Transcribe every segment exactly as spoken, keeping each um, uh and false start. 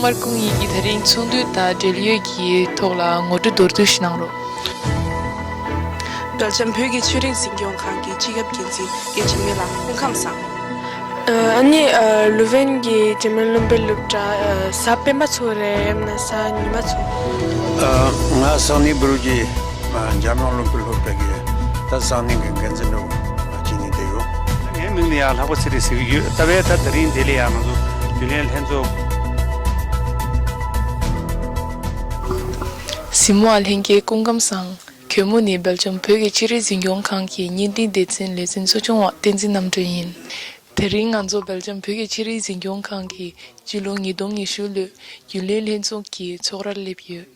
མར་ཀུང་ཡིག་གིས་དེ་རིང་ཚོགས་འདུ་དང་འབྲེལ་ཡོད་ཀྱི་ཐོག་ལ་ངོ་སྤྲོད་མདོར་བསྡུས་ཤིག་གནང་རོགས། སྦེལ་ཇམ་བོད་ཀྱི་ཆོས་རིག་འཛིན་སྐྱོང་ཁང་གི་སྤྱི་ཁྱབ་འགན་འཛིན་སྐྱེས་འཇིགས་མེད་ལགས་སྐུ་ཁམས་བཟང་། ཨ་ནི་ལུ་ཝེན་གྱི་འཇར་མན་ལུང་པའི་སློབ་གྲྭ་གཟའ་སྤེན་པ་ཚོགས་རེད་ཡང་ན་གཟའ་ཉི་མ་ཚོགས། ང་སང་ཉིན་བོད་ཀྱི་འཇར་མན་ལུང་པའི་སློབ་གྲྭ་གི་ད་སང་ཉིན་གྱི་འགན་འཛིན་འདྲ་བོ་བྱེད་ནས་བསྡད་ཡོད། ངའི་མིང་ལ་ཡང་ལྷག་པ་ཚེ་རིང་ཟེར་གྱི་ཡོད། ད་བས་ད་དེ་རིང་འདི་ལ་ཡང་ང་ཚོ་རྒྱུན་ལས་ལྷན་ཚོགས། གཟིགས་མོ་བ་ལྷན་རྒྱས་སྐུ་ཁམས་བཟང་། གུས་མོ་ནི་སྦེལ་ཇམ་བོད་ཀྱི་ཆོས་རིག་འཛིན་སྐྱོང་ཁང་གི་བརྙན་འཕྲིན་སྡེ་ཚན་ལས་ཚན་ཚོ་ཆུང་བ་བསྟན་འཛིན་རྣམ་གྲོལ་ཡིན། དེ་རིང་ང་ཚོ་སྦེལ་ཇམ་བོད་ཀྱི་ཆོས་རིག་འཛིན་སྐྱོང་ཁང་གི་སྤྱི་ལོ་ཉིས་སྟོང་ཉི་ཤུ་ལོའི་རྒྱུན་ལས་ལྷན་ཚོགས་ཀྱི་ཚོགས་རར་སླེབས་ཡོད།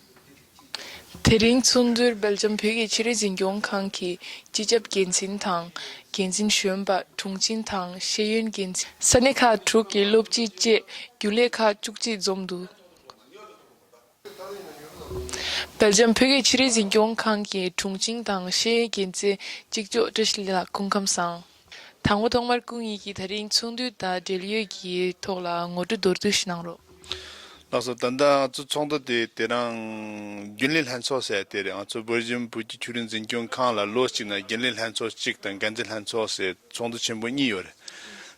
དེ་རིང་ཚོགས་འདུར་སྦེལ་ཇམ་བོད་ཀྱི་ཆོས་རིག་འཛིན་སྐྱོང་ཁང་གི་སྤྱི་ཁྱབ་འགན་འཛིན་དང་། འགན་འཛིན་གཞོན་པ། དྲུང་ཆེ་དང་ཤེས་ཡོན་འགན་འཛིན། ས་གནས་ཁག་དྲུག་གི་སློབ་སྤྱི་བཅས་རྒྱུན་ལས་ཁག་བཅུ་གཅིག་འཛོམས་འདུག་སྦེལ་ཇམ་བོད་ཀྱི་ཆོས་རིག་འཛིན་སྐྱོང་ཁང་གི་དྲུང་ཆེ་དང་ཤེས་ཡོན་འགན་འཛིན་གཅིག་ལྕོགས་བཀྲ་ཤིས་ལགས་སྐུ་ཁམས་བཟང་། དང་པོ་ཐོག་མར་ཀུང་ཡིག་གིས་དེ་རིང་ཚོགས་འདུ་དང་འབྲེལ་ཡོད་ཀྱི་ཐོག་ལ་ངོ་སྤྲོད་མདོར་བསྡུས་ཤིག་གནང་རོགས། ལགས་སོ། ད་ལྟ་ང་ཚོ་ཚོགས་འདུ་དེ་དེ་རང་རྒྱུན་ལས་ལྷན་ཚོགས་ཟེར་དེ་རེད། ང་ཚོ་སྦེལ་ཇམ་བོད་ཀྱི་ཆོས་རིག་འཛིན་སྐྱོང་ཁང་ལ་ལོ་གཅིག་ནང་རྒྱུན་ལས་ལྷན་ཚོགས་གཅིག་དང་འགན་འཛིན་ལྷན་ཚོགས་ཟེར་ཚོགས་འདུ་ཆེན་པོ་གཉིས་ཡོད་རེད།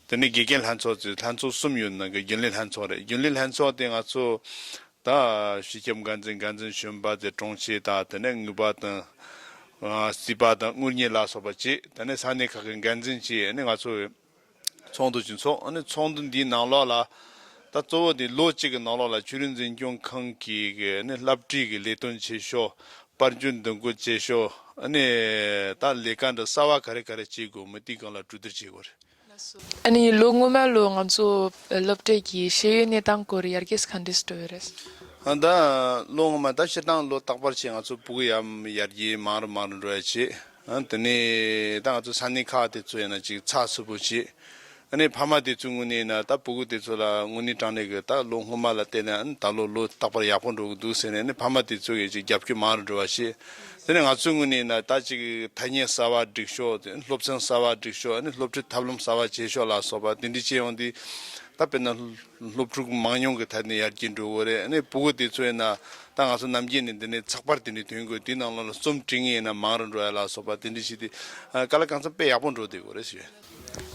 དེ་ནས་དགེ་རྒན་ལྷན་ཚོགས་ཟེར་ལྷན་ཚོགས་གསུམ་ཡོད་ནང་གི་རྒྱུན་ལས་ལྷན་ཚོགས་རེད། རྒྱུན་ལས་ལྷན་ཚོགས་དེ་ང་ཚོ་ད་སྤྱི་ཁྱབ་འགན་འཛིན། འགན་འཛིན་གཞོན་པ་དེ། དྲུང་ཆེ་དང་། དེ་ནས་ངུས་པ་དང་། ཨ། སྲིད་པ་དང་དངུལ་གཉེར་ལ་སོགས་པ་བྱས། དེ་ནས་ས་གནས་ཁག་གི་འགན་འཛིན་བྱས། ཨ་ནི་ང་ཚོ་ཚོགས་འདུ་ཅིག་ཚོགས། ཨ་ནི་ཚོགས་འདུ་འདིའི་ནང་ལོགས་ལ་ད་གཙོ་བོ་དེ་ལོ་གཅིག་གི་ནང་ལོགས་ལ་ཆོས་རིག་འཛིན་སྐྱོང་ཁང་གི་གི་ཨ་ནི་སློབ་ཁྲིད་ཀྱི་ལས་དོན་བྱེད་ཕྱོགས། དཔལ་འབྱོར་འདུ་འགོད་བྱེད་ཕྱོགས། ཨ་ནི་ད་ལས་ཀ་འདྲ་གསར་བ་ག་རེ་ག་རེ་བྱེད་དགོས་མིན་དེའི་སྒང་ལ་གྲོས་བསྡུར་བྱེད་དགོས་རེད། ཨ་ནི་ལོ་སྔོན་མ་ལོ་ང་ཚོ་སློབ་གྲྭ་གི་ཤེས་ཡོན་གནས་སྟངས་སྐོར་ཡར་རྒྱས་ག་འདྲས་འགྲོ་བ་རེད། ཨ། ད་ལོ་སྔོན་མ་ད་སྤྱིར་བཏང་ལོ་རྟག་པར་བྱས་ང་ཚོ་ཕྲུ་གུ་ཡར་ཡར་རྒྱས་མང་རུ་མང་རུ་འགྲོ་ཡ་བྱས། ཨ། དེ་ནས་ད་ང་ཚོ་ས་གནས་ཁག་དེ་ཚོ་ཡིན་ན་ཅིག་ཚགས་ཚུད་པོ་བྱས། ཨ་ནི་ཕ་མ་དེ་ཚོའི་ངོས་ནས་ཡིན་ན་ད་ཕྲུ་གུ་དེ་ཚོ་ལ་དངོས་གནས་དྲང་གནས་ཀྱི་ད་ལོ་སྔོན་མ་ལ་བལྟས་ན་ཨ་ནི་ད་ལོ་ལོ་རྟག་པར་ཡག་པོ་འགྲོ་གི་འདུག་ཟེར་ནས་ཨ་ནི་ཕ་མ་དེ་ཚོ་གིས་ཅིག་རྒྱབ་སྐྱོར་མང་རུ་འགྲོ་བ་བྱས། དེ་ནས་ང་ཚོའི་ངོས་ནས་ཡིན་ན་ད་ཅིག་ཐ་སྙད་གསར་བ་སྒྲིག་ཕྱོགས། དེ་སློབ་ཚན་གསར་བ་སྒྲིག་ཕྱོགས། ཨ་ནི་སློབ་ཁྲིད་ཐབས་ལམ་གསར་བ་བྱེད་ཕྱོགས་ལ་སོགས་པ་དེ་འདྲ་བྱས་ཡོང་དུས་ད་དཔེར་ན་སློབ་ཕྲུག་མང་ཉུང་གི་ཐད་ནས་ཡར་རྒྱས་འགྲོ་གི་རེད། ཨ་ནི་ཕྲུ་གུ་དེ་ཚོ་ཡིན་ན་ད་ང་ཚོ་ནམ་རྒྱུན་ནས་འདི་ནས་ཚགས་པར་དེ་འདྲ་ཐོན་དགོས། དེའི་ནང་ལོགས་ལ་རྩོམ་འབྲི་མཁན་ཡིན་ན་མང་རུ་འགྲོ་ཡ་ལ་སོགས་པ་དེ་འདྲ་བྱས་ཏེ་དཀའ་ལས་ཁག་ཚང་དཔེ་ཡག་པོ་འགྲོ་བསྡད་ཡོད་རེད་ཟེར།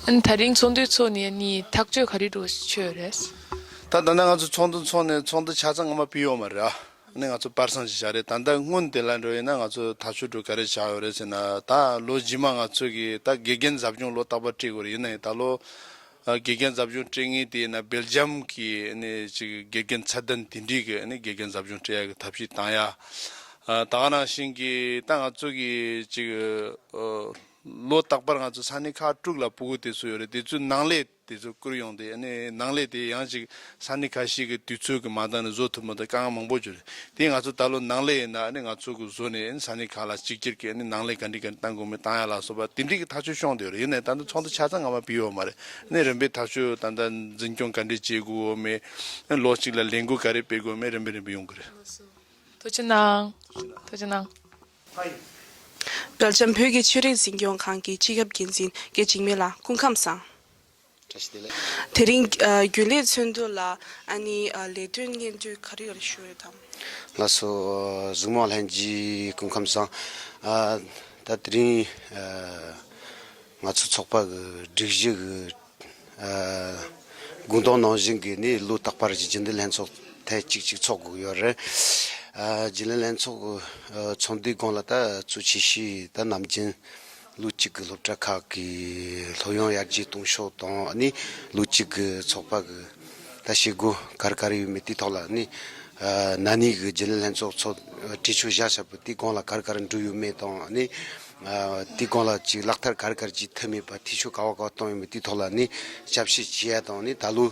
ཨ་ནི་དེ་རིང་ཚོགས་འདུ་ཚོགས་ནས་ཨ་ནི་ཐག་གཅོད་ག་རེ་འགྲོ་ཆོད་རེད། ད་ད་ལྟ་ང་ཚོ་ཚོགས་འདུ་ཚོགས་ནས་ཚོགས་འདུ་ཆ་ཚང་ངོ་མ་ཕུལ་ཡོད་མ་རེད། ཨ་ནི་ང་ཚོ་པར་སང་ཅིག་བཞག་རེད། ད་ལྟ་སྔོན་དེ་ལ་འགྲོ་ཡིན་ན་ང་ཚོ་ཐག་གཅོད་འགྲོ་ག་རེ་བྱ་ཡོད་རེད་ཟེར་ན། ད་ལོ་རྗེས་མ་ང་ཚོ་གི་ད་དགེ་རྒན་ཟབ་སྦྱོང་ལོ་རྟག་པར་སྤྲད་དགོས་རེད། ཡིན་ན་ཡང་ད་ལོ་ཨ་དགེ་རྒན་ཟབ་སྦྱོང་སྤྲད་མཁན་དེ་ཡིན་ན་སྦེལ་ཇམ་གི་ཨ་ནི་ཅིག་དགེ་རྒན་ཚད་ལྡན་དེ་འདྲའི་གི་ཨ་ནི་དགེ་རྒན་ཟབ་སྦྱོང་སྤྲད་ཡ་གི་ཐབས་ཤེས་བཏང་ཡ། ཨ་ད་ག་ནང་བཞིན་གི་ད་ང་ཚོ་གི་ཅིག་ཨ་ལོ་རྟག་པར་ང་ཚོ་ས་གནས་ཁག་དྲུག་ལ་ཕྲུ་གུ་དེ་ཚོ་ཡོད་རེད། དེ་ཚོའི་ནང་ལས་དེ་ཚོ་བསྐུར་ཡོང་སྟེ། ཨ་ནི་ནང་ལས་དེ་ཡང་ཅིག་ས་གནས་ཁ་ཤས་ཀྱི་དུས་ཚོད་ཀྱི་མ་འདང་ནས་བཟོ་ཐུབ་མ་ཐུབ་དཀའ་ངལ་མང་པོ་བྱུང་རེད། དེ་ང་ཚོ་ད་ལོ་ནང་ལས་ཡིན་ན་ཨ་ནི་ང་ཚོ་གི་བཟོ་ནས་ཨ་ནི་ས་གནས་ཁག་ལ་གཅིག་གྱུར་གྱི་ཨ་ནི་ནང་ལས་ག་འདྲ་ག་འདྲ་བཏང་དགོས་མིན་བཏང་ཡ་ལ་སོགས་པ་དེ་འདྲའི་གི་ཐག་གཅོད་བྱུང་བསྡད་ཡོད་རེད། ཡིན་ནའི་ད་ལྟ་ཚོགས་འདུ་ཆ་ཚང་ངོ་མ་ཕུལ་ཡོད་མ་རེད། ཨ་ནི་རིམ་པས་ཐག་གཅོད་ད་ལྟ་འཛིན་སྐྱོང་ག་འདྲ་བྱེད་དགོས་མེད། ཨ་ནི་ལོ་གཅིག་ལ་ལས་འགུལ་ག་རེ་སྤེལ་དགོས་མེད་རིམ་པས་རིམ་པས་ཡོང་གི་རེད། ཐུགས་རྗེ་གནང་། ཐུགས་རྗེ་གནང་། སྦེལ་ཇམ་བོད་ཀྱི་ཆོས་རིག་འཛིན་སྐྱོང་ཁང་གི་སྤྱི་ཁྱབ་འགན་འཛིན་སྐྱེས་འཇིགས་མེད་ལགས་སྐུ་ཁམས་བཟང་། བཀྲ་ཤིས་བདེ་ལེགས། དེ་རིང་ཨ་རྒྱུན་ལས་ཚོགས་འདུ་ལ་ཨ་ནི་ཨ་ལས་དོན་སྙན་སྒྲོན་ག་རེ་ག་རེ་ཞུ་ཡོད་དམ། ལགས་སོ། གཟིགས་མོ་ལྷན་རྒྱས་སྐུ་ཁམས་བཟང་། ཨ་ད་དེ་རིང་ཨ་ང་ཚོ་ཚོགས་པ་གི་སྒྲིག་གཞི་གི་ཨ་དགོངས་དོན་ནང་བཞིན་གྱི་ནི་ལོ་རྟག་པར་གྱི་རྒྱུན་ལས་ལྷན་ཚོགས་ཐེངས་གཅིག་གཅིག་ཚོགས་དགོས་ཡོད་རེད། ཨ་རྒྱུན་ལས་ལྷན་ཚོགས་ཀྱི་ཨ་ཚོགས་འདུའི་སྒང་ལ་ད་གཙོ་ཆེ་ཤོས་ད་ནམ་རྒྱུན་ལོ་གཅིག་གི་སློབ་གྲྭ་ཁག་གི་སློབ་ཡོན་ཡར་རྒྱས་གཏོང་ཕྱོགས་དང་། ཨ་ནི་ལོ་གཅིག་གི་ཚོགས་པ་གི་ད་བྱེད་སྒོ་ག་རེ་ག་རེ་ཡོད་མེད་དེའི་ཐོག་ལ་ནི་ཨ་ན་ནིང་གི་རྒྱུན་ལས་ལྷན་ཚོགས་ཚོགས་གྲོས་ཆོད་བཞག་བཞག་པ་དེའི་སྒང་ལ་ག་རེ་ག་རེ་འགྲུབ་ཡོད་མེད་དང་། ཨ་ནི་ཨ་དེའི་སྒང་ལ་ཅིག་ལག་བསྟར་ག་རེ་ག་རེ་བྱེད་ཐུབ་མེད་པ། འཐུས་ཤོར་ག་བ་ག་བ་བཏང་ཡོད་མེད་དེའི་ཐོག་ལ་ནི་ཞིབ་བཤེར་བྱེད་ཡ་དང་། ནི་ད་ལོ་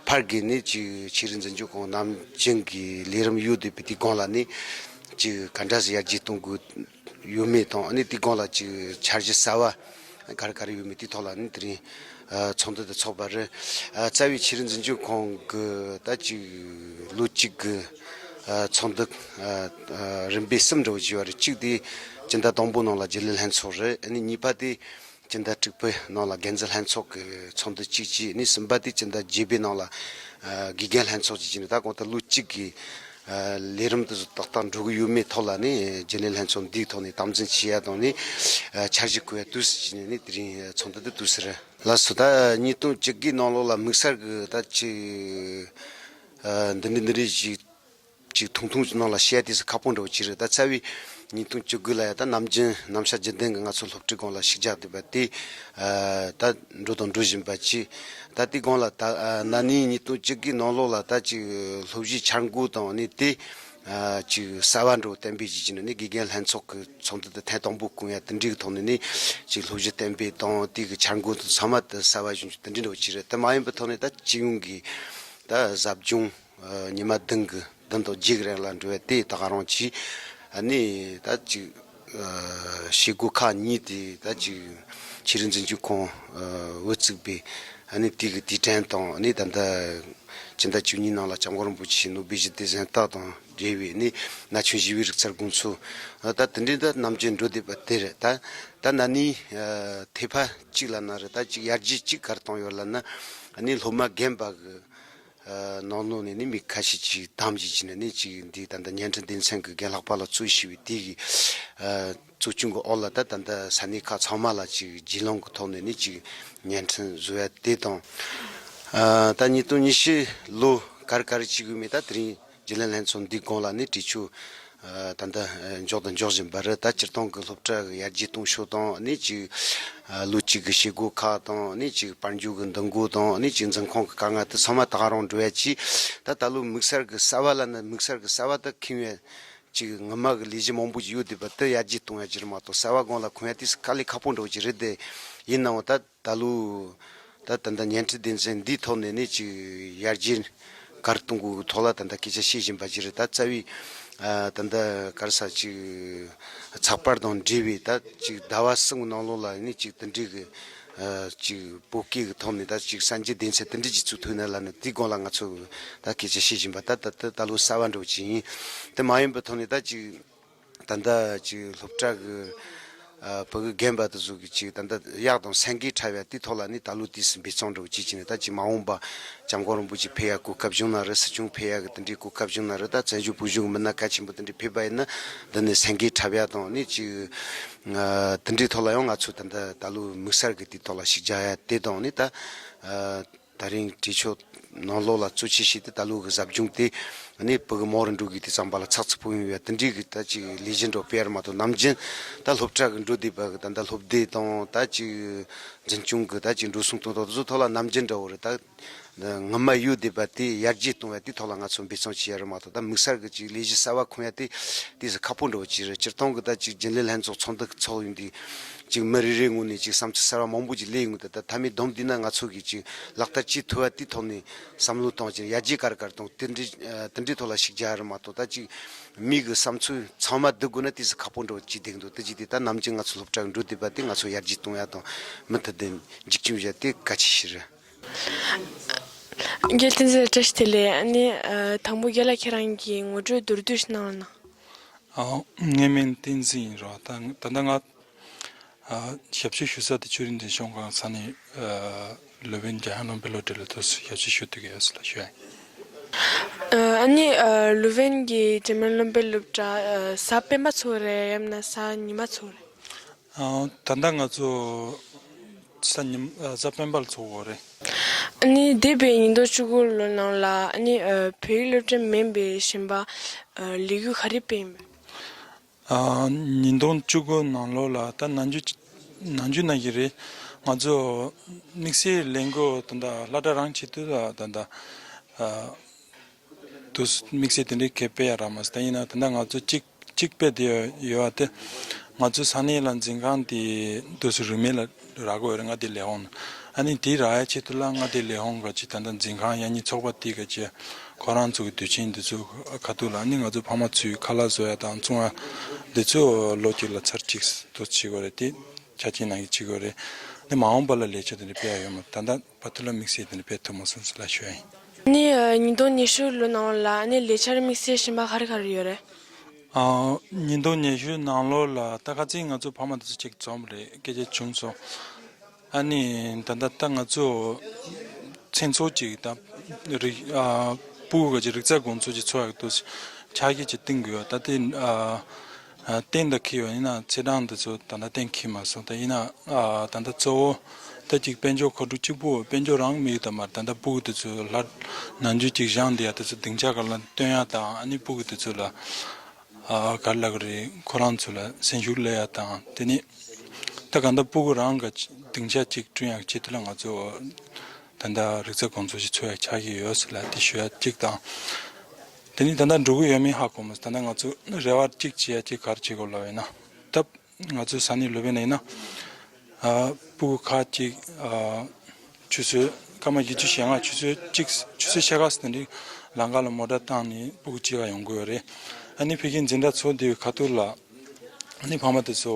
ཕར་གི་ནི་ཅིག་ཆོས་རིག་འཛིན་སྐྱོང་ཁང་ནམ་རྒྱུན་གྱི་ལས་རིམ་ཡོད་བསྡད་པའི་དེའི་སྒང་ལ་ནི་ཅིག་ག་འདྲ་ཞིག་ཡར་རྒྱས་གཏོང་དགོས་ཡོད་མེད་དང་། ཨ་ནི་དེའི་སྒང་ལ་ཅིག་འཆར་གཞི་གསར་བ་ག་རེ་ག་རེ་ཡོད་མེད་དེའི་ཐོག་ལ་ནི་དེ་རིང་ཨ་ཚོགས་འདུ་དེ་ཚོགས་པ་རེད། ཨ་རྩ་བའི་ཆོས་རིག་འཛིན་སྐྱོང་ཁང་གི་ད་ཅིག་ལོ་གཅིག་གི་ཨ་ཚོགས་འདུ་ཨ་ཨ་རིམ་པས་གསུམ་འདྲ་བོ་བྱས་པ་རེད། གཅིག་དེ་སྤྱི་ཟླ་དང་པོ་ནང་ལ་རྒྱུན་ལས་ལྷན་ཚོགས་རེད། ཨ་ནི་གཉིས་པ་དེ་ སྤྱི་ཟླ་དྲུག་པའི་ནང་ལ་འགན་འཛིན་ལྷན་ཚོགས་ཀྱི་ཚོགས་འདུ་གཅིག་བྱས་ནས། གསུམ་པ་དེ་སྤྱི་ཟླ་བརྒྱད་པའི་ནང་ལ་ཨ་དགེ་རྒན་ལྷན་ཚོགས་ཀྱི་བྱས་ནས། ད་གང་ལྟར་ལོ་གཅིག་གི་ཨ་ལས་རིམ་དེ་ཚོ་ཏག་ཏག་འགྲོ་གི་ཡོད་མེད་ཐོག་ལ་ནི། རྒྱུན་ལས་ལྷན་ཚོགས་འདིའི་ཐོག་ནས་དམ་འཛིན་བྱེད་ཡ་དང་ནི། ཨ་འཆར་གཞི་བཀོད་ཡ་དུས་སུ་བྱས་ནས་ནི། དེ་རིང་ཚོགས་འདུ་དེ་དུས་སུ་རེད། ལགས་སོ། ད་ཉིས་སྟོང་བཅུ་དགུའི་ནང་ལོགས་ལ་དམིགས་བསལ་གྱི་ད་ཅིག་ཨ་འདི་འདྲ་འདི་འདྲ་ཞིག་ཅིག་ཐུང་ཐུང་ནང་ལ་བཤད་དུས་སུ་ཁག་པོ་འདྲ་བོ་ཅིག་རེད། ད་རྩ་བའི་ཉིས་སྟོང་བཅུ་དགུ་ལ་ཡ་ད་ནམ་རྒྱུན་ནམ་ཞག་བརྒྱུད་ལྡན་གྱི་ང་ཚོ་སློབ་ཕྲུག་སྒང་ལ་ཤུགས་རྒྱག་བསྡད་པ་དེ་ཨ་ད་འགྲོ་དང་འགྲོ་བཞིན་པ་ཅིག་ད་དེ་སྒང་ལ་ད་ཨ་ན་ནིང་ཉིས་སྟོང་བཅུ་དགུའི་ནང་ལོགས་ལ་ད་ཅིག་སློབ་གཞིའི་འཆར་འགོད་དང་ནི་དེ་ཨ་ཅིག་གསར་བ་འདྲ་བོ་གཏན་འབེབས་བྱས་ཀྱི་ནི། དགེ་རྒན་ལྷན་ཚོགས་ཀྱི་ཚོགས་འདུ་དེ་ཐེངས་དང་པོ་སྐོང་ཡ་དེ་འདྲའི་གི་ཐོག་ནས་ནི། ཅིག་སློབ་གཞི་གཏན་འབེབས་དང་དེ་གི་འཆར་འགོད་དང་ཚང་མ་དེ་གསར་བ་བྱུང་རྒྱུ་དེ་འདྲའི་འདྲ་བོ་ཅིག་རེད། དེ་མ་ཡིན་པའི་ཐོག་ནས་ད་སྤྱི་ཡོངས་ཀྱི་ད་ཟབ་སྦྱོང་ཨ་ཉི་མ་བདུན་གྱི་བདུན་དང་བརྒྱད་ཀྱི་རིང་ལ་འགྲོ་བ་དེ་ད་ག་རང་ཅིག་ཨ་ནི་ད་ཅིག་ཨ་བྱེད་སྒོ་ཁག་གཉིས་དེ་ད་ཅིག་ཆོས་རིག་འཛིན་སྐྱོང་ཁང་ཨ་དབུ་བརྩིས་པའི་ཨ་ནི་དེ་གི་དུས་དྲན་དང་། ཨ་ནི་ད་ལྟ་སྤྱི་ཟླ་བཅུ་གཉིས་ནང་ལ་སྐྱབས་མགོན་རིན་པོ་ཆེ་ནོ་བེལ་ཞི་བདེ་གཟེངས་རྟགས་དང་འབྲེལ་བའི་ཨ་ནི་ན་ཆུང་ཞི་བའི་རིག་རྩལ་དགོང་ཚོགས། ཨ་ད་དེ་འདྲའི་ད་ནམ་རྒྱུན་འགྲོ་བསྡད་པ་དེ་རེད། ད་ད་ན་ནིང་ཨ་ཐད་པ་གཅིག་ལབ་ན་རེད། ད་ཅིག་ཡར་རྒྱས་གཅིག་ག་རེ་བཏང་ཡོད་ལབ་ན། ཨ་ནི་སློབ་མ་རྒན་པ་གི་ཨ་ནང་ལོགས་ནས་ནི་མི་ཁ་ཤས་ཅིག་བདམས་བྱས་ཀྱི་ནི། ནི་ཅིག་འདི་ད་ལྟ་བརྙན་འཕྲིན་སྡེ་ཚན་གྱི་རྒན་ལྷག་པ་ལགས་གཙོས་བྱས་པའི་དེ་གི་ཨ་གཙོ་སྐྱོང་གི་འོག་ལ་ད་ད་ལྟ་ས་གནས་ཁག་ཚང་མ་ལ་ཅིག་བརྒྱུད་ལམ་གྱི་ཐོག་ནས་ནི་ཅིག་བརྙན་འཕྲིན་བཟོ་ཡ་དེ་དང་། ཨ་ད་ཉིས་སྟོང་ཉི་ཤུ་ལོ་ག་རེ་ག་རེ་བྱེད་དགོས་མེད། ད་དེ་རིང་རྒྱུན་ལས་ལྷན་ཚོགས་འདིའི་སྒང་ལ་ནི་གྲོས་ཆོད་ཨ་ད་ལྟ་ཨ་འཇོག་དང་འཇོག་བཞིན་པ་རེད། ད་སྤྱིར་བཏང་གི་སློབ་གྲྭ་གི་ཡར་རྒྱས་གཏོང་ཕྱོགས་དང་། ཨ་ནི་ཅིག་ཨ་ལོ་གཅིག་གི་བྱེད་སྒོ་ཁག་དང་། ཨ་ནི་ཅིག་དཔལ་འབྱོར་གྱི་འདུ་འགོད་དང་། ཨ་ནི་ཅིག་འཛིན་ཁང་གི་དཀའ་ངལ་དེ་ཚང་མ་ད་ག་རང་འགྲོ་ཡ་ཅིག་ད་ད་ལོ་དམིགས་བསལ་གྱི་གསར་བ་ལབ་ན་དམིགས་བསལ་གྱི་གསར་བ་ད་ཁེངས་ཡ་ཅིག་སྔོན་མ་གི་ལས་གཞི་མང་པོ་ཅིག་ཡོད་བསྡད་པ་དེ་ཡར་རྒྱས་གཏོང་ཡ་ཅིག་རེད་མ་གཏོགས། གསར་བ་སྒང་ལ་ཁེངས་ཡ་དེ་དཀའ་ལས་ཁག་པོ་འདྲ་བོ་ཅིག་རེད་དེ། ཡིན་ནའང་ད་ད་ལོ་ད་ད་ལྟ་བརྙན་འཕྲིན་སྡེ་ཚན་འདིའི་ཐོག་ནས་ནི་ཅིག་ཡར་རྒྱས་ག་རེ་གཏོང་དགོས་ཀྱི་ཐོག་ལ་ད་ལྟ་སྐད་ཆ་བཤད་བཞིན་པ་ཅིག་རེད། ད་རྩ་བའི་ཨ་ད་ལྟ་ག་རེ་ཟེར། ཅིག་ཚགས་པར་དང་འབྲེལ་བའི་ད་ཅིག་ཟླ་བ་གསུམ་གྱི་ནང་ལོགས་ལ་ནི་ཅིག་དེ་འདྲའི་གི་ཨ་ཅིག་བོད་སྐད་ཀྱི་ཐོག་ནས་ད་ཅིག་གསར་འགྱུར་སྡེ་ཚན་དེ་འདྲ་ཅིག་བཙུགས་ཐུབ་ན་ལབ་ནས། དེའི་སྒང་ལ་ང་ཚོ་ད་སྐད་ཆ་བཤད་བཞིན་པ་ད་ད་ད་ད་ལོ་གསར་བ་འདྲ་བོ་ཅིག་ཡིན། དེ་མ་ཡིན་པའི་ཐོག་ནས་ད་ཅིག་ད་ལྟ་ཅིག་སློབ་གྲྭ་གི་ཨ་བོད་ཀྱི་རྒན་པ་དེ་ཚོ་གི་ཅིག་ད་ལྟ་གཡག་དང་སེང་གེ་འཁྲབ་ཡ་དེའི་ཐོག་ལ་ནི་ད་ལོ་དུས་སུ་འབད་བརྩོན་འདྲ་བོ་ཅིག་བྱས་ནས། ད་ཅིག་མ་འོངས་པ་སྐྱབས་མགོན་རིན་པོ་ཆེ་ཕེབས་ཡ་གོ་སྐབས་བྱུང་ན་རེད། སྲིད་སྐྱོང་ཕེབས་ཡ་གི་དེ་འདྲའི་གོ་སྐབས་བྱུང་ན་རེད། ད་བཙན་བྱོལ་བོད་གཞུང་གི་མི་སྣ་གལ་ཆེན་པོ་དེ་འདྲ་ཕེབས་པ་ཡིན་ན། འདི་ནས་སེང་གེ་འཁྲབ་ཡ་དང་། ནི་ཅིག་ཨ་དེ་འདྲའི་ཐོག་ལ་ཡང་ང་ཚོ་ད་ལྟ་ད་ལོ་དམིགས་བསལ་གི་དེའི་ཐོག་ལ་ཤུགས་རྒྱག་ཡ་དེ་དང་། ནི་ད་ཨ་ད་རིང་གྲོས་ཆོད་ནང་ལོགས་ལ་གཙོ་ཆེ་ཤོས་དེ་ད་ལོ་གི་ཟབ་སྦྱོང་དེ་ནི་བོད་ཀྱི་མང་རུ་འགྲོ་དགོས་དུས་ཙམ་པ་ལ་ཚགས་ཚུད་པོ་ཡོང་བའི་དེ་འདྲའི་གི་ད་ཅིག་ལས་གཞི་འདྲ་བོ་སྤེལ་ཡ་རེད་མ་གཏོགས། ནམ་རྒྱུན་ད་སློབ་གྲྭ་གི་འགྲོ་བསྡད་པ་གི་ད་ལྟ་སློབ་སྡེ་དང་ད་ཅིག་འཛིན་སྐྱོང་གི་ད་ཅིག་འགྲོ་སོང་གཏོང་སྟངས་དེ་ཚོ་ཐོག་ལ་ནམ་རྒྱུན་འདྲ་བོ་རེད། ད་སྔོན་མ་ཡོད་བསྡད་པ་དེ་ཡར་རྒྱས་གཏོང་བ་དེའི་ཐོག་ལ་ང་ཚོ་འབད་བརྩོན་བྱེད་ཡ་རེད་མ་གཏོགས། ད་དམིགས་བསལ་གི་ཅིག་ལས་གཞི་གསར་བ་ཁུངས་ཡ་དེ་དེ་ཟིག་ཁག་པོ་འདྲ་བོ་ཅིག་རེད། སྤྱིར་བཏང་གི་ད་ཅིག་རྒྱུན་ལས་ལྷན་ཚོགས་ཚོགས་འདུ་ཚོགས་ཡོང་དུས་ཅིག་མི་རེ་རེའི་ངོས་ནས་ཅིག་བསམ་ཚུལ་གསར་བ་མང་པོ་ཅིག་སླེབས་ཡོང་གི། ད་ད་མཐའ་མའི་བསྡོམས་བསྡུས་ན་ང་ཚོ་གིས་ཅིག་ལག་བསྟར་བྱེད་ཐུབ་པ་དེའི་ཐོག་ནས་བསམ་བློ་བཏང་ཅིག་ཡར་རྒྱས་ག་རེ་ག་རེ་གཏོང་། དེ་འདྲའི་ཨ་དེ་འདྲའི་ཐོག་ལ་ཤུགས་རྒྱག་ཡ་རེད་མ་གཏོགས། ད་ཅིག་མི་གི་བསམ་ཚུལ་ཚང་མ་བསྡུ་དགོས་ན་དེ་ཟིག་ཁག་པོ་འདྲ་བོ་ཅིག་བསྡད་ཀྱི་འདུག་དེ་ཅིག་དེ་ད་ནམ་རྒྱུན་ང་ཚོ་སློབ་གྲྭ་གི་འགྲོ་བསྡད་པ་དེ་ང་ཚོ་ཡར་རྒྱས་གཏོང་ཡ་དང་མུ་མཐུད་དུ་འཛུགས་སྐྱོང་བྱ་དེ་གལ་ཆེ་ཤོས་རེད། རྒན་བསྟན་འཛིན་ལགས་བཀྲ་ཤིས་བདེ་ལེགས། ཨ་ནི་ཨ་དང་པོ་རྒན་ལགས་ཁྱེད་རང་གིས་ངོ་སྤྲོད་མདོར་བསྡུས་ཤིག་གནང་རོགས་གནང་། ཨ། ངའི་མིང་བསྟན་འཛིན་ཡིན་རོགས། ད་ད་ལྟ་ང་ཨ་ཞབས་ཞུ་ཞུ་ས་དེ་ཆོས་རིག་འཛིན་སྐྱོང་ཁང་ས་གནས་ཨ་ལུ་བན་རྒྱལ་ཡོངས་སློབ་དཔོན་སློབ་གྲྭ་ལ་ཏོག་ཙམ་ཞབས་ཞུ་ཞུ་སྡོད་ཀྱི་ཡོད་ཟེར་ལབ་ཞུ་ཡ་ཡིན། ཨ་ནི་ཨ་ལུ་བན་གྱི་རྒྱལ་ཡོངས་སློབ་དཔོན་སློབ་གྲྭ་ཨ་གཟའ་སྤེན་པ་ཚུགས་རེད། ཡང་ན་གཟའ་ཉི་མ་ཚུགས་རེད། ཨ། ད་ལྟ་ང་ཚོ་གཟའ་ཉི་མ་ཨ་གཟའ་སྤེན་པ་ལ་ཚོགས་ཡོད་རེད། ཨ་ནི་འདས་པའི་ཉིས་སྟོང་བཅུ་དགུ་ལོ་ནང་ལ་ཨ་ནི་ཨ་བོད་ཡིག་སློབ་གྲྭ་མིན་པའི་གཞན་པ་ཨ་ལས་འགུལ་ག་རེ་སྤེལ་ཡིན་པས། ཨ། ཉིས་སྟོང་བཅུ་དགུ་ནང་ལོགས་ལ་ད་ནམ་རྒྱུན་ནམ་རྒྱུན་ནང་བཞིན་རེད། ང་ཚོ་དམིགས་བསལ་ལས་འགུལ་ད་ལྟ་སློབ་གྲྭ་རང་ཆེད་དུ་ད་ལྟ་ཨ། དུས་དམིགས་བསལ་དེ་འདྲའི་གས་སྤེལ་ཡ་རག་མ་སོང་། ད་ཡིན་ན་ད་ལྟ་ང་ཚོ་གཅིག་གཅིག་སྤེལ་བསྡད་ཡོད་པ་དེ། ང་ཚོའི་ས་གནས་ལ་འཛིན་ཁང་དེ་དུས་སུ་རིན་མེད་ལ་རག་གི་ཡོད་རེད། མངའ་སྡེའི་ལས་ཁུངས་ནང་། ཨ་ནི་དེ་རག་ཡ་ཆེད་དུ་ལ་མངའ་སྡེའི་ལས་ཁུངས་ག་ཅིག་ད་ལྟ་འཛིན་ཁང་ཡང་ནི་ཚོགས་པ་དེ་ག་ཅིག་ཁོ་རང་ཚོ་གི་དུས་ཆེན་འདི་ཚོ་ཁ་ཐུག་ལ་ཨ་ནི་ང་ཚོ་ཕ་མ་ཚོའི་ཁ་ལག་བཟོ་ཡ་དང་བཙོང་ཡ་འདི་ཚོ་ལོ་གཅིག་ལ་ཚར་གཅིག་ཏུ་བྱེད་དགོས་རེད། དེ་ཆ་རྐྱེན་ནང་བཞིན་བྱེད་དགོས་རེད། འདི་མ་འོངས་པ་ལ་ལས་འཆར་དེ་འདྲ་སྤེལ་ཡ་ཡོད་མ་རེད། ད་ལྟ་བར་དུ་ལ་དམིགས་བསལ་དེ་འདྲ་སྤེལ་ཐུབ་མ་སོང་ཟེར་ལབ་ཞུ་ཡ་ཡིན། ཨ་ནི་ཉིས་སྟོང་ཉི་ཤུ་ལོ་ནང་ལ་ཨ་ནི་ལས་འཆར་དམིགས་བསལ་གཞན་པ་ག་རེ་ག་རེ་ཡོད་རེད། ཨ། ཉིས་སྟོང་ཉི་ཤུ་ནང་ལོགས་ལ་ད་ཁ་སང་ང་ཚོ་ཕ་མ་དེ་ཚོ་གཅིག་འཛོམས་རེད། སྐད་ཆ་བྱུང་སོང་། ཨ་ནི་ད་ལྟ་ད་ང་ཚོ་མཚན་ཚོགས་ཅིག་དང་རིག་ཨ་སྤུ་གུ་ག་ཅིག་རིག་རྩལ་དགོང་ཚོགས་ཅིག་ཚོགས་ཡག་ཏུ་ཕྱག་ཡིག་ཅིག་བཏིང་དགོས་ཡོད། ད་དེ་ཨ་ཨ་གཏན་ད་འཁེལ་ཡོད། ཡིན་ན་ཚེས་གྲངས་འདི་ཚོ་ད་ལྟ་གཏན་འཁེལ་མ་སོང་། ད་ཡིན་ན་ཨ་ད་ལྟ་གཙོ་བོ་ད་ཅིག་དཔལ་འབྱོར་མཁོ་སྒྲུབ་གཅིག་པུ་དཔལ་འབྱོར་རང་མི་ཡོད་ད་མར། ད་ལྟ་སྤུ་གུ་འདི་ཚོ་ལྷ་ནང་ཆོས་ཅིག་བཞེངས་བསྡད་ཡ་དེ་ཚོ་སྡིངས་ཆ་སྒང་ལ་སྟོན་ཡ་དང་། ཨ་ནི་སྤུ་གུ་དེ་ཚོ་ལ་ཨ་ག་རེ་ལབ་དགོས་རེད། ཁོ་རང་ཚོ་ལ་སེམས་ཤུགས་སླེབས་ཡ་དང་། དེ་ནི་ད་གང་ལྟར་སྤུ་གུ་རང་གི་སྡིངས་ཆ་ཅིག་བསྐྲུན་ཡག་ཆེད་དུ་ལ་ང་ཚོ་ད་ལྟ་རིག་རྩལ་དགོང་ཚོགས་ཤིག་ཚོགས་ཡག་ཆགས་ཀྱི་ཡོད་ཟེར་ལ་དེ་ཞུ་ཡ་གཅིག་དང་། དེ་ནི་ད་ལྟ་འགྲོ་གི་ཡོད་མེད་ཧ་གོ་མ་སོང་། ད་ལྟ་ང་ཚོ་རེ་བ་གཅིག་བྱེད་ཡ་གཅིག་ག་རེ་བྱེད་དགོས་ལབ་ཡིན་ན། ད་ང་ཚོའི་ས་གནས་སློབ་དཔོན་ཡིན་ན། ཨ་སྤུ་གུ་ཁག་ཅིག་ཨ་ཆུ་ཚོད་སྐར་མ་བཞི་བཅུ་ཞེ་ལྔ། ཆུ་ཚོད་གཅིག་ཆུ་ཚོད་ཕྱེད་ཀ་ཙམ་དེ་འདྲའི་ལམ་ཁ་ལ་མོ་ཊ་བཏང་ནས་སྤུ་གུ་གཅིག་ལ་ཡོང་དགོས་ཡོད་རེད། ཨ་ནི་ཕ་གིའི་འཛིན་གྲྭ་ཚོགས་དེའི་ཁ་ཐུག་ལ་ཨ་ནི་ཕ་མ་དེ་ཚོ་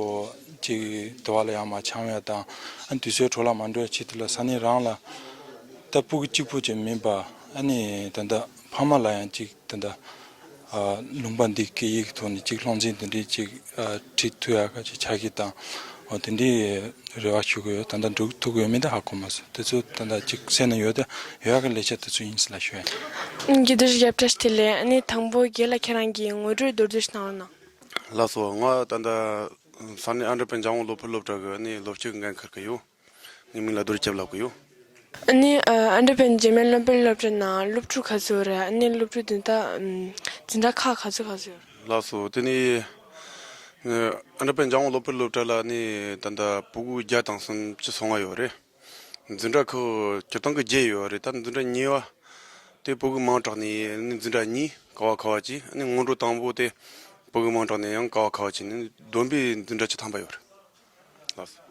ཅིག་དུ་བ་ལ་ཡང་མ་འཆམ་ཡ་དང་། ཨ་ནི་དུས་ཚོད་འཕྲོ་བརླག་མ་འགྲོ་ཡ་ཆེད་དུ་ལ་ས་གནས་རང་ལ་ད་སྤུ་གུ་གཅིག་པུ་ཅིག་མིན་པ། ཨ་ནི་ད་ལྟ་ཕ་མ་ལ་ཡང་ཅིག་དེ་འདྲ་ཨ་ལུང་པ་འདི་སྐད་ཡིག་ཐོག་ནས་ཅིག་སློབ་ཚན་དེ་འདྲའི་ཅིག་ཨ་ཁྲིད་ཐུབ་ཡག་གི་ཅིག་ཕྱག་གི་དང་། འོ་དེ་འདྲའི་རེ་བ་ཞུ་གི་ཡོད། ད་ལྟ་འགྲུབ་ཐུབ་ཀྱི་ཡོད་མེད་དེ་ཧ་གོ་མ་སོང་། དེ་ཚོ་ད་ལྟ་ཅིག་སེམས་ནང་ཡོད་དེ་ཡོད་ཡག་གི་ལས་བྱེད་དེ་ཚོ་ཡིན་ཟེར་ལ་ཞུ་ཡ། འགྱུར་རྡོ་རྗེ་རྒྱབ་བཀྲ་ཤིས་བདེ་ལེགས། ཨ་ནི་དང་པོ་རྒན་ལགས་ཁྱེད་རང་གིས་ངོ་སྤྲོད་མདོར་བསྡུས་ཤིག་གནང་རོགས་གནང་། ལགས་སོ། ང་ད་ལྟ་ས་གནས་ཨ་འབྲུག་པའི་འཇམ་དབྱངས་བློ་ཕུན་སློབ་གྲྭ་གི་ཨ་ནི་སློབ་སྤྱི་གི་འགན་འཁུར་གི་ཡོད། ངའི་མིང་ལ་རྡོ་རྗེ་སྐྱབས་ལབ་གི་ཡོད། ཨ་ནི་ཨ་ཨ་འབྲུག་པའི་འཇམ་དབྱངས་བློ་གྲྭའི་སློབ་གྲྭ་ནང་སློབ་ཕྲུག་ག་ཚོད་ཡོད་རེད། ཨ་ནི་སློབ་ཕྲུག་འཛིན་གྲྭ་ཨམ་འཛིན་གྲྭ་ཁག་ག་ཚོད་ག་ཚོད་ཡོད་རེད། ལགས་སོ། དེ་ནི་ཨ་འབྲུག་པའི་འཇམ་དབྱངས་བློ་གྲྭའི་སློབ་གྲྭ་ལ་ནི་ད་ལྟ་སྤུ་གུ་བརྒྱ་དང་སུམ་ཅུ་སོ་ལྔ་ཡོད་རེད། འཛིན་གྲྭ་ཁག་སྤྱིར་བཏང་གི་བརྒྱད་ཡོད་རེད། ད་འཛིན་གྲྭ་གཉིས་པ་དེ་སྤུ་གུ་མང་དྲགས་ནས་ནི་འཛིན་གྲྭ་གཉིས་ཀ་བ་ཁ་བ་གཅིག་ནི་སྔོན་འགྲོ་དང་པོ་དེ་སྤུ་གུ་མང་དྲགས་ནས་ཡང་ཀ་བ་ཁ་བ་གཅིག་ནི་བསྡོམས་པས་འཛིན་གྲྭ་བཅུ་ཐམ་པ་ཡོད་རེད། ལགས་སོ།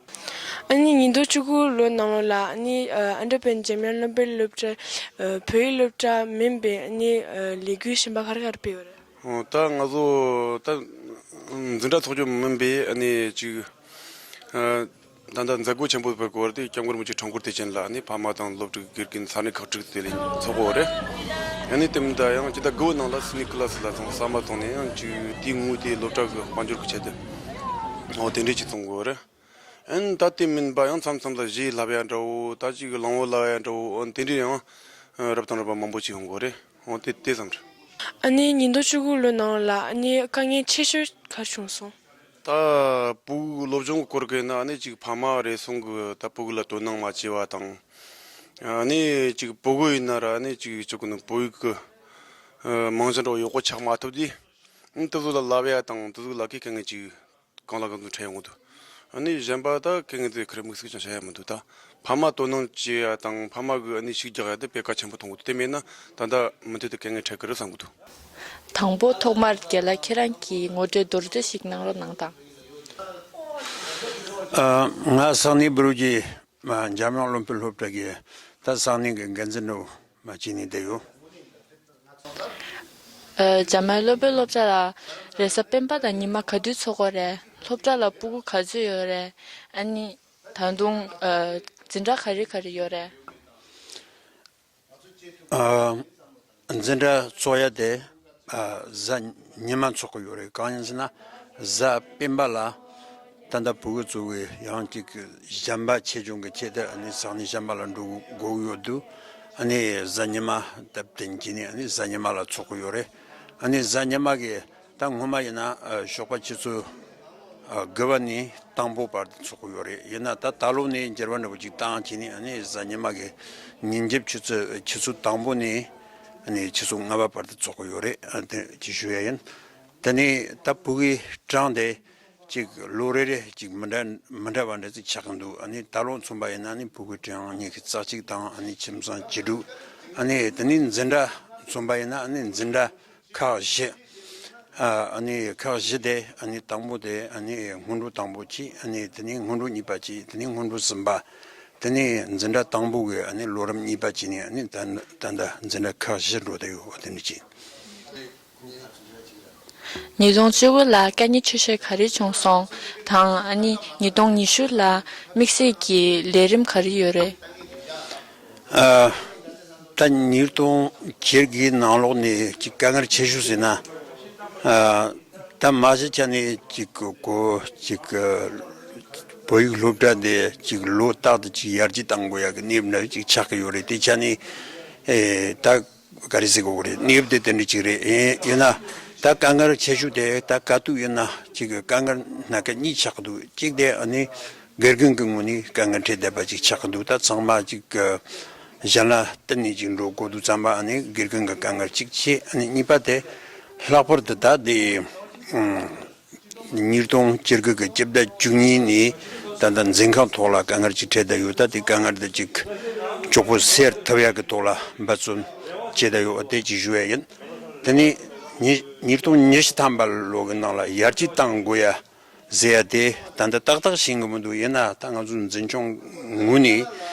ཨ་ནི་ཉིས་སྟོང་བཅུ་དགུ་ལོ་ནང་ལོགས་ལ་ཨ་ནི་ཨ་ཨ་འབྲུག་པའི་འཇམ་དབྱངས་བློ་གྲྭའི་སློབ་གྲྭ་ཨ་བོད་ཡིག་སློབ་གྲྭ་མིན་པའི་ཨ་ནི་ཨ་ལས་འགུལ་གཞན་པ་ག་རེ་ག་རེ་སྤེལ་ཡོད་རེད། ཨོ་ད་ང་ཚོ་ད་འཛིན་གྲྭ་ཚོགས་རྒྱུ་མིན་པའི་ཨ་ནི་ཅིག་ཨ་ད་ལྟ་མཛད་སྒོ་ཆེན་པོ་སྤེལ་དགོས་པ་དེ་སྐྱབས་མགོན་རིན་པོ་ཆེ་འཁྲུངས་སྐར་དུས་ཆེན་ལ་ཨ་ནི་ཕ་མ་དང་སློབ་ཕྲུག་དགེ་རྒན་ས་གནས་ཁག་དྲུག་དེ་ལ་ཚོགས་ཀྱི་ཡོད་རེད། ཨ་ནི་དེ་མིན་ད་ཡང་ཅི་ད་དགུ་བོ་ནང་ལ་སི་ནི་ཀི་ལ་སི་ལ་ཚང་བསམ་པ་བཏང་ནས་ཡང་ཅིག་དེའི་ངོས་དེ་སློབ་གྲྭ་གི་དཔལ་འབྱོར་གྱི་ཆེད་དུ་ཨོ་དེ་འདྲས་ཅིག་གཏོང་དགོས་རེད། ཨན་ད་དེ་མིན་པ་ཡང་མཚམས་མཚམས་ལ་གཞས་ལབ་ཡ་འདྲ་བོ། ད་ཅིག་གླེང་བོ་ལབ་ཡ་འདྲ་བོ། ཨོ་དེ་འདྲའི་ཡང་རབ་དང་རིམ་པ་མང་པོ་ཅིག་ཡོང་གི་རེད། ཨོ་དེ་དེ་ཙམ་རེད། ཨ་ནི་ཉིས་སྟོང་བཅུ་དགུ་ལོ་ནང་ལ་ཨ་ནི་དཀའ་ངལ་ཆེ་ཤོས་ག་རེ་བྱུང་སོང་། ད་སྤུ་གུ་སློབ་སྦྱོང་གི་སྐོར་གྱི་ན་ཨ་ནི་ཅིག་ཕ་མ་རེ་ཟུང་གི་ད་སྤུ་གུ་ལ་དོ་སྣང་མ་བྱས་པ་དང་། ཨ་ནི་ཅིག་སྤུ་གུ་ཡིན་ན་ར་ཨ་ནི་ཅིག་ཅིག་གི་ནི་བོད་ཡིག་གི་མིང་གཞི་འདྲ་བོ་ཡག་པོ་ཆགས་མ་ཐུབ་དུས། ཨ་ནི་དེ་ཚོ་ལ་ལབ་ཡ་དང་དེ་ཚོ་ལ་གི་དཀའ་ངལ་ཅིག་གང་ལ་གང་འཚམ་འཕྲད་ཡོང་གི་འདུག་ཨ་ནི་གཞན་པ་ད་དཀའ་ངལ་དེ་ཁེར་དམིགས་བསལ་ཅང་བྱ་ཡ་མི་འདུག་ད་ཕ་མ་དོ་སྣང་བྱེད་ཡ་དང་ཕ་མ་གི་ཨ་ནི་ཤུགས་རྒྱག་ཡ་དེ་དཔེ་གལ་ཆེན་པོ་མཐོང་གི་འདུག་དེ་མེད་ན་ད་ལྟ་མུ་མཐུད་དུ་དཀའ་ངལ་འཕྲད་ཀྱི་རེད་བསམ་གི་འདུག་དང་པོ་ཐོག་མར་རྒན་ལགས་ཁྱེད་རང་གིས་ངོ་སྤྲོད་མདོར་བསྡུས་ཤིག་གནང་རོགས་གནང་དང་། ཨ། ང་ས་གནས་འབྲུག་གི་འཇམ་དབྱངས་བློ་གྲོས་སློབ་གྲྭ་གི་ད་ས་གནས་ཀྱི་འགན་འཛིན་འདྲ་བོ་བྱས་ནས་བསྡད་ཡོད། ཨ། འཇམ་དབྱངས་བློ་གྲོས་སློབ་གྲྭ་ལ་རེས་གཟའ་སྤེན་པ་དང་ཉི་མ་ག་དུས་ཚོགས་ཀྱི་ཡོད་རེད། སློབ་གྲྭ་ལ་སྤུ་གུ་ག་ཚོད་ཡོད་རེད། ཨ་ནི་ད་དུང་ཨ་འཛིན་གྲྭ་ག་རེ་ག་རེ་ཡོད་རེད། ཨ། འཛིན་གྲྭ་ཚོགས་ཡ་དེ་ཨ་གཟའ་ཉི་མ་ཚོགས་ཀྱི་ཡོད་རེད། གང་ཡིན་ཟེར་ན་གཟའ་སྤེན་པ་ལ་ད་ལྟ་སྤུ་གུ་ཚོ་གི་ཡང་ཅིག་གཞན་པ་ཆེ་ཆུང་གི་ཆེད་དུ་ཨ་ནི་ས་གནས་གཞན་པ་ལ་འགྲོ་དགོས་ཀྱི་ཡོད་དུས། ཨ་ནི་གཟའ་ཉི་མ་སྟབས་བསྟུན་བྱས་ནས་ཨ་ནི་གཟའ་ཉི་མ་ལ་ཚོགས་ཀྱི་ཡོད་རེད། ཨ་ནི་གཟའ་ཉི་མ་གི་ད་སྔོན་མ་ཡིན་ན་ཨ་ཞོགས་པ་ཆུ་ཚོད་ཨ་དགུ་པ་ནས་དང་པོ་བར་དུ་ཚོགས་ཀྱི་ཡོད་རེད། ཡིན་ན་ད་ད་ལོ་ནས་འགྱུར་བ་འདྲ་བོ་ཅིག་བཏང་བྱས་ནས་ཨ་ནི་གཟའ་ཉི་མ་གི་ཉིན་རྒྱབ་ཆུ་ཚོད་ཆུ་ཚོད་དང་པོ་ནས་ཨ་ནི་ཆུ་ཚོད་ལྔ་པ་བར་དུ་ཚོགས་ཀྱི་ཡོད་རེད། ཨ་དེ་ཅིག་ཞུ་ཡ་ཡིན། དེ་ནས་ད་སྤུ་གུའི་གྲངས་དེ་ཅིག་ལོ་རེ་རེ་ཅིག་མི་འདྲ་མི་འདྲ་བ་འདྲ་ཅིག་ཆགས་ཀྱི་འདུག་ཨ་ནི་ད་ལོ་མཚོན་པ་ཡིན་ན་ཨ་ནི་སྤུ་གུའི་གྲངས་ཉི་ཤུ་རྩ་གཅིག་དང་ཨ་ནི་ཁྱིམ་ཚང་བཅུ་དྲུག་ཨ་ནི་དེ་ནས་འཛིན་གྲྭ་མཚོན་པ་ཡིན་ན་ཨ་ནི་འཛིན་གྲྭ་ཁག་བཞི། ཨ་ནི་ཁག་བཞི་དེ་ཨ་ནི་དང་པོ་དེ་ཨ་ནི་སྔོན་འགྲོ་དང་པོ་གཅིག་ཨ་ནི་དེ་ནས་སྔོན་འགྲོ་གཉིས་པ་གཅིག་དེ་ནས་སྔོན་འགྲོ་གསུམ་པ། དེ་ནས་འཛིན་གྲྭ་དང་པོ་གི་ཨ་ནི་ལོ་རིམ་གཉིས་པ་གཅིག་ནས་ཨ་ནི་ད་ད་ལྟ་འཛིན་གྲྭ་ཁག་བཞི་འགྲོ་བསྡད་ཡོད། དེ་འདྲ་ཅིག་ཉིས་སྟོང་བཅུ་དགུ་ལ་དཀའ་ངལ་ཆེ་ཤོས་ག་རེ་བྱུང་སོང་དང་། ཨ་ནི་ཉིས་སྟོང་ཉི་ཤུ་ལ་དམིགས་བསལ་གྱི་ལས་རིམ་ག་རེ་ཡོད་རེད། ཨ། ད་ཉིས་སྟོང་བརྒྱད་ཀྱི་ནང་ལོགས་ནས་ཅིག་དཀའ་ངལ་ཆེ་ཤོས་ཟེར་ན། ཨ། ད་མ་གཞི་ཆ་ནས་ཅིག་གོ་ཅིག་བོད་ཡིག་སློབ་གྲྭ་དེ་ཅིག་ལོ་རྟག་ཏུ་ཅིག་ཡར་རྒྱས་གཏང་དགོས་ཡག་གི་གནས་བབ་འདྲ་ཅིག་ཆགས་ཀྱི་ཡོད་རེད། དེ་ཆ་ནས་ཨེ་ད་ག་རེ་ཟེར་དགོས་རེད། གནས་བབ་དེ་དེ་འདྲ་ཅིག་རེད། ཨེ་ཡིན་ན་ད་དཀའ་ངལ་ཆེ་ཤོས་དེ་ད་ག་དུས་ཡིན་ན་ཅིག་དཀའ་ངལ་སྣ་ཁ་གཉིས་ཆགས་ཀྱི་འདུག་གཅིག་དེ་ཨ་ནི་དགེ་རྒན་གྱི་ངོས་ནས་དཀའ་ངལ་འཕྲད་བསྡད་པ་ཅིག་ཆགས་ཀྱི་འདུག་ད་ཚང་མ་ཅིག་གཞན་ལ་བརྟེན་ནས་ཅིག་འགྲོ་དགོས་འདུག་བསམ་པ་ཨ་ནི་དགེ་རྒན་གྱི་དཀའ་ངལ་གཅིག་བྱས། ཨ་ནི་གཉིས་པ་དེ་ལྷག་པར་དུ་ད་དེ་ཨང་། ཉིས་སྟོང་བཅུ་དགུ་གི་སྤྱི་ཟླ་བཅུ་གཉིས་ནས་ད་ལྟ་འཛིན་ཁང་ཐོག་ལ་དཀའ་ངལ་ཅིག་འཕྲད་བསྡད་ཡོད། ད་དེ་དཀའ་ངལ་དེ་ཅིག་མགྱོགས་པོ་སེལ་ཐུབ་ཡག་གི་ཐོག་ལ་འབད་བརྩོན་བྱེད་བསྡད་ཡོད། དེ་ཅིག་ཞུ་ཡ་ཡིན། དེ་ནས་ཉིས་ཉིས་སྟོང་ཉི་ཤུ་ཐམ་པ་ལོ་གི་ནང་ལ་ཡར་རྒྱས་གཏང་དགོས་ཡ་ཟེར་ཡ་དེ་ད་ལྟ་ཏག་ཏག་ཤེས་ཀྱི་མི་འདུག་ཡིན་ན་ད་ང་ཚོ་འཛིན་སྐྱོང་ངོས་ནས་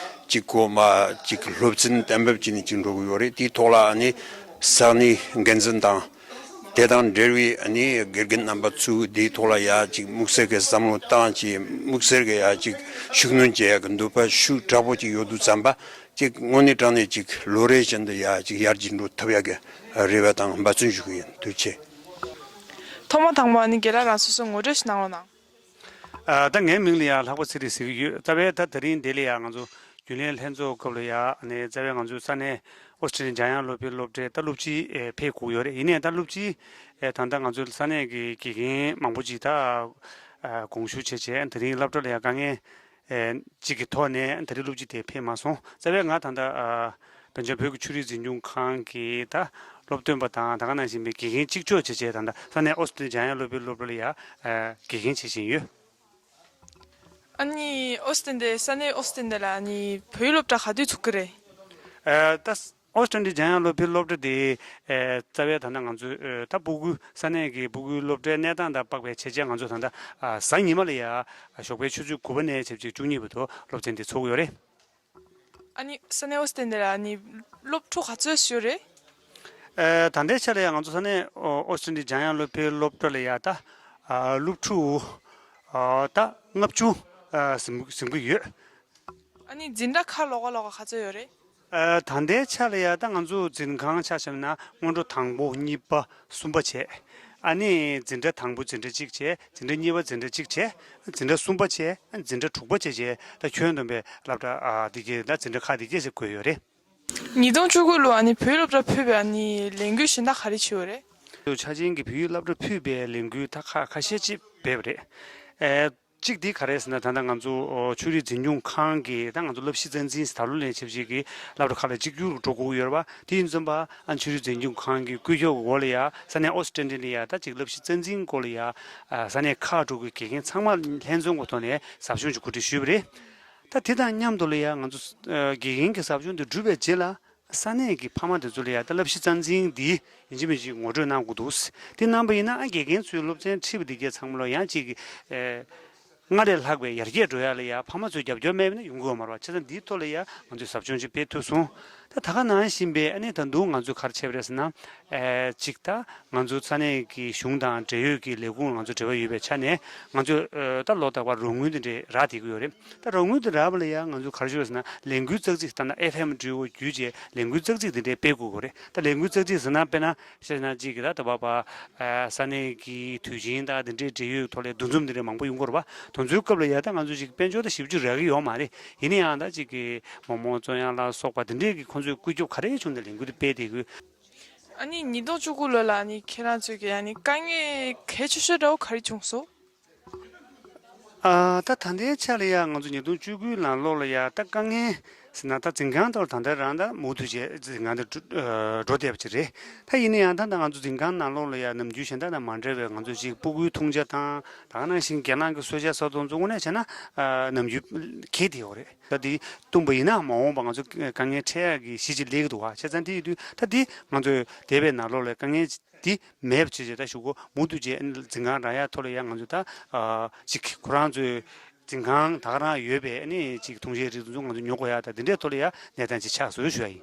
ཅིག་གོ་མ་ཅིག་སློབ་ཚན་གཏན་འབེབས་བྱས་ནས་ཅིག་འགྲོ་གི་ཡོད་རེད། དེའི་ཐོག་ལ་ཨ་ནི་ས་གནས་འགན་འཛིན་དང་། དེ་དང་འབྲེལ་བའི་ཨ་ནི་དགེ་རྒན་རྣམ་པ་ཚོས་དེའི་ཐོག་ལ་ཡ་ཅིག་དམིགས་བསལ་གྱི་བསམ་བློ་བཏང་བྱས། དམིགས་བསལ་གྱི་ཡ་ཅིག་ཤུགས་སྣོན་བྱེད་ཡ་གི་འདོད་པ་ཤུགས་དྲག་པོ་ཅིག་ཡོད་དུས་ཙམ་པ་ཅིག་དངོས་གནས་དྲང་གནས་ཅིག་ལོ་རེ་བཞིན་དུ་ཡ་ཅིག་ཡར་རྒྱས་འགྲོ་ཐུབ་ཡ་གི་རེ་བ་དང་འབད་བརྩོན་ཞུ་གི་ཡིན། ཐུགས་རྗེ་ཆེ། ཐོག་མ་དང་པོ་ཨ་ནི་རྒན་ལགས་རང་སོ་སོ་ངོ་སྤྲོད་ཞིག་གནང་རོགས་གནང་། ཨ་ད་ངའི་མིང་ལ་ཡ་ལྷག་པ་ཚེ་རིང་ཟེར་གྱི་ཡོད། རྩ་བའི་ད་དེ་རིང་འདི་ལ་ཡ་ང་ཚོ་རྒྱུན་ལས་ལྷན་ཚོགས་སྐབས་ལ་ཡ་ཨ་ནི་རྩ་བའི་ང་ཚོའི་ས་གནས་ཨོ་སི་ཀྲི་ལི་འཇམ་དབྱངས་སློབ་དཔོན་སློབ་གྲྭའི་ད་སློབ་སྤྱི་ཨེ་ཕེབས་དགོས་ཡོད་རེད། ཡིན་ནའི་ད་སློབ་སྤྱི་ཨེ་ད་ལྟ་ང་ཚོའི་ས་གནས་ཀྱི་དགེ་རྒན་མང་པོ་ཅིག་ད་ཨ་དགོངས་ཞུ་བྱས་བྱས་དེ་རིང་སློབ་གྲྭ་ལ་ཡ་དཀའ་ངལ་ཨེ་གཅིག་གི་ཐོག་ནས་ད་རེས་སློབ་སྤྱི་དེ་ཕེབས་མ་སོང་། རྩ་བའི་ང་ད་ལྟ་ཨ་བོད་ལྗོངས་བོད་ཀྱི་ཆོས་རིག་འཛིན་སྐྱོང་ཁང་གི་ད་སློབ་སྟོན་པ་དང་ད་ག་ནང་བཞིན་པའི་དགེ་རྒན་གཅིག་ལྕོགས་བྱས་བྱས་ད་ལྟ་ས་གནས་ཨོ་སི་ཀྲི་ལི་འཇམ་དབྱངས་སློབ་དཔོན་སློབ་གྲྭ་ལ་ཡ་ཨ་དགེ་རྒན་བྱེད་བཞིན་ཡོད། ཨ་ནི་ཨོ་སི་ཀྲི་ལི་ས་གནས་ཨོ་སི་ཀྲི་ལི་ལ་ཨ་ནི་བོད་ཡིག་སློབ་གྲྭ་ག་དུས་ཚུགས་ཀྱི་རེད། ཨ་ད་ཨོ་སི་ཀྲི་ལི་འཇམ་དབྱངས་སློབ་དཔོན་སློབ་གྲྭ་དེ་ཨ་རྩ་བའི་ད་ལྟ་ང་ཚོའི་ཨ་ད་སྤུ་གུ་ས་གནས་ཀྱི་སྤུ་གུའི་སློབ་གྲྭའི་གནས་སྟངས་དང་དཔག་པའི་བྱས་རྗེས་ང་ཚོ་ད་ལྟ་ཨ་གཟའ་ཉི་མ་ལ་ཡ་ཨ་ཞོགས་པའི་ཆུ་ཚོད་དགུ་པ་ནས་བྱས་བྱས་བཅུ་གཉིས་བར་དུ་སློབ་ཚན་དེ་ཚོགས་ཀྱི་ཡོད་རེད། ཨ་ནི་ས་གནས་ཨོ་སི་ཀྲི་ལི་ལ་ཨ་ནི་སློབ་ཕྲུག་ག་ཚོད་ཡོད་རེད། ཨ་ད་ལྟའི་ཆ་ལ་ཡང་ང་ཚོ་ས་གནས་ཨོ་ཨོ་སི་ཀྲི་ལི་འཇམ་དབྱངས་སློབ་དཔོན་སློབ་གྲྭ་ལ་ཡ་ད་ཨ་སློབ་ཕྲུག་ཨ་ད་ལྔ་བཅུ་ཨ་ཟིན་ཟིན་གྱི་ཡོད། ཨ་ནི་འཛིན་གྲྭ་ཁག་ལོགས་ཀ་ལོགས་ཀ་ག་ཚོད་ཡོད་རེད། ཨ་ད་ལྟའི་ཆ་ལ་ཡ་ད་ང་ཚོ་འཛིན་ཁང་ཆ་བཞག་ན་སྔོན་འགྲོ་དང་པོ་གཉིས་པ་གསུམ་པ་བྱས། ཨ་ནི་འཛིན་གྲྭ་དང་པོ་འཛིན་གྲྭ་གཅིག་བྱས། འཛིན་གྲྭ་གཉིས་པ་འཛིན་གྲྭ་གཅིག་བྱས། འཛིན་གྲྭ་གསུམ་པ་བྱས། འཛིན་གྲྭ་དྲུག་པ་བྱས་བྱས་ད་ཁྱོན་བསྡོམས་པའི་སློབ་གྲྭ་ཨ་འདི་གས་ད་འཛིན་གྲྭ་ཁག་འདི་གས་ཟེར་བགོས་ཡོད་རེད། ཉིས་སྟོང་བཅུ་དགུ་ལོ་ཨ་ནི་བོད་ཡིག་སློབ་གྲྭ་ཕུད་པའི་ཨ་ནི་ལས་འགུལ་གཞན་དག་ག་རེ་བྱས་ཡོད་རེད། ཆ་ཅན་གྱི་བོད་ཡིག་སློབ་གྲྭ་ཕུད་པའི་ལས་འགུལ་ད་ཁ་ཁ་ཤས་ཅིག་འབད་པ་རེད། ཨེ། གཅིག་འདི་ག་རེ་ཟེར་ན་ད་ལྟ་ང་ཚོ་ཨོ་ཆོས་རིག་འཛིན་སྐྱོང་ཁང་གི་ད་ང་ཚོ་བསླབ་གཞི་རྩ་འཛིན་ཟེར་ད་ལོ་ལས་བྱེད་བཞིན་གྱི་སློབ་གྲྭ་ཁག་ལ་གཅིག་གྱུར་འགྲོ་དགོས་ཀྱི་ཡོད་རེད་པ། དེ་ཡིན་ཙམ་པ་ཨ་ཆོས་རིག་འཛིན་སྐྱོང་ཁང་གི་བཀོད་ཁྱབ་འོག་ལ་ཡ་ས་གནས་ཨོ་སི་ཀྲི་ལི་ལ་ཡ་ད་ཅིག་བསླབ་གཞི་རྩ་འཛིན་སྐོར་ལ་ཡ་ཨ་ས་གནས་ཁག་དྲུག་གི་དགེ་རྒན་ཚང་མ་ལྷན་འཛོམས་ཀྱི་ཐོག་ནས་ཟབ་སྦྱོང་ཅིག་གོ་སྒྲིག་ཞུས་པ་རེད། ད་དེ་དང་མཉམ་དུ་ལ་ཡ་ང་ཚོ་ཨ་དགེ་རྒན་གྱི་ཟབ་སྦྱོང་དེ་གྲུབ་པའི་རྗེས་ལ། ས་གནས་ཀྱི་ཕ་མ་དེ་ཚོ་ལ་ཡ་ད་བསླབ་གཞི་རྩ་འཛིན་འདི་ཡིན་གཅིག་མིན་གཅིག་ངོ་སྤྲོད་གནང་དགོས་འདུག་དེ་གནང་པ་ཡིན་ན་ཨ་དགེ་རྒན་ཚོའི་སློབ་ཚན་ཁྲིད་པ་འདི་གས་ཚང་མ་ལ་ཡང་གཅིག་གི་ཨེ་སྔར་ལས་ལྷག་པའི་ཡར་རྒྱས་འགྲོ་ཡ་ལ་ཡ་ཕ་མ་ཚོའི་རྒྱབ་སྐྱོར་མེད་པ་ན་ཡོང་གི་ཡོད་མ་རེད་པ། བྱས་ཙང་འདིའི་ཐོག་ལ་ཡ་ང་ཚོས་ཟབ་སྦྱོང་ཅིག་སྤེལ་ཐུབ་སོང་། ད་ད་ག་ནང་བཞིན་པའི་ཨ་ནི་ད་དུང་ང་ཚོས་ག་རེ་བྱས་པ་རེད་ཟེར་ན། ཨེ་གཅིག་ད་ང་ཚོ་ས་གནས་ཀྱི་གཞུང་དང་འབྲེལ་ཡོད་ཀྱི་ལས་ཁུངས་ང་ཚོ་འབྲེལ་བ་ཡོད་པའི་ཆ་ནས་ང་ཚོས་ཨེ་ད་ལོ་ལྟར་བ་རོགས་དངུལ་དེ་འདྲས་རག་བསྡད་ཀྱི་ཡོད་རེད། ད་རོགས་དངུལ་དེ་རག་པ་ལ་ཡང་ང་ཚོས་ག་རེ་ཞུ་དགོས་ཟེར་ན་ལས་འགུལ་ཙག་ཙིག་ད་ལྟ་ཨེཕ་ཨེམ་བརྒྱུད་བརྒྱུད་བྱས་ལས་འགུལ་ཙག་ཙིག་དེ་འདྲས་སྤེལ་དགོས་ཀྱི་རེད། ད་ལས་འགུལ་ཙག་ཙིག་ཟེར་ན་དཔེར་ན་བཤད་ན་གཅིག་གི་ད་ད་བ་བ་ཨ་ས་གནས་ཀྱི་དུས་ཆེན་དང་དེ་འདྲའི་འབྲེལ་ཡོད་ཐོག་ལ་འདུ་འཛོམས་དེ་འདྲས་མང་པོ་ཡོང་གི་རེད་པ། དེ་ཚོའི་སྐབས་ལ་ཡ་ད་ང་ཚོ་ཅིག་དཔལ་འབྱོར་ད་ཞེ་པོ་ཅིག་རག་གི་ཡོད་མ་རེད། ཡིན་ན་ཡང་ད་ཅིག་གི་མོག་མོག་བཙོང་ཡག་ལ་སོགས་པ་དེ་འདྲས་ཀྱི་ཁོང་ཚོས་བཀོད་ཁྱབ་ག་རེ་བྱུང་ནས་ལས་འགུལ་དེ་སྤེལ་བསྡད་ཀྱི་ཡོད། ཨ་ནི་ཉིས་སྟོང་བཅུ་དགུ་ལོ་ལ་ཨ་ནི་ཁྱེད་རང་ཚོས་ཀྱི་ཨ་ནི་དཀའ་ངལ་གལ་ཆེ་ཤོས་འདྲ་བོ་ག་རེ་བྱུང་སོང་། ཨ་ད་ད་ལྟའི་ཆ་ལ་ཡ་ང་ཚོ་ཉིས་སྟོང་བཅུ་དགུའི་ནང་ལོགས་ལ་ཡ་ད་དཀའ་ངལ་ཟེར་ན་ད་འཛིན་ཁང་ཐོག་ད་ལྟ་རང་ད་མུ་མཐུད་བྱས་འཛིན་ཁང་དུ་འགྲོ་བསྡད་པ་ཅིག་རེད། ད་ཡིན་ན་ཡང་ད་ད་ང་ཚོ་འཛིན་ཁང་ནང་ལོགས་ལ་ཡ་ནམ་རྒྱུན་གཞན་དག་དང་མ་འདྲ་བའི་ང་ཚོ་ཅིག་སྤུ་གུའི་འཐུང་ཆ་དང་ད་ག་ནང་བཞིན་རྒན་ལགས་ཀྱི་གསོལ་ཇ་ཟ་སྟངས་ཚོ་དངོས་གནས་བྱས་ན་ནམ་རྒྱུན་གལ་ཏེ་ཡོད་རེད། ད་དེ་བཏུང་པ་ཡིན་ན་མ་འོངས་པ་ང་ཚོ་དཀའ་ངལ་འཕྲད་ཡག་གི་གཞི་ཅིག་སླེབས་ཀྱི་འདུག་བ། བྱས་ཙང་དེ་ཡིན་དུས་ད་དེ་ང་ཚོས་འདས་པའི་ནང་ལོགས་ལ་དཀའ་ངལ་དེ་མེད་པ་བྱས་བྱས་ད་གཞུག་གུ་མུ་མཐུད་བྱས་འཛིན་ཁང་རག་ཡག་ཐོག་ལ་ཡང་ང་ཚོས་ད་ཅིག་ཁོ་རང་ཚོའི་འཛིན་ཁང་ད་ག་རང་ཡོད་པའི་ཅིག་འཐུང་ཆའི་རིགས་དེ་ཚོ་ང་ཚོས་ཉོ་དགོས་ཡག་ད་དེ་འདྲའི་ཐོག་ལ་ཡང་གནས་སྟངས་ཅིག་ཆགས་སོང་ཞུ་ཡག་ཡིན།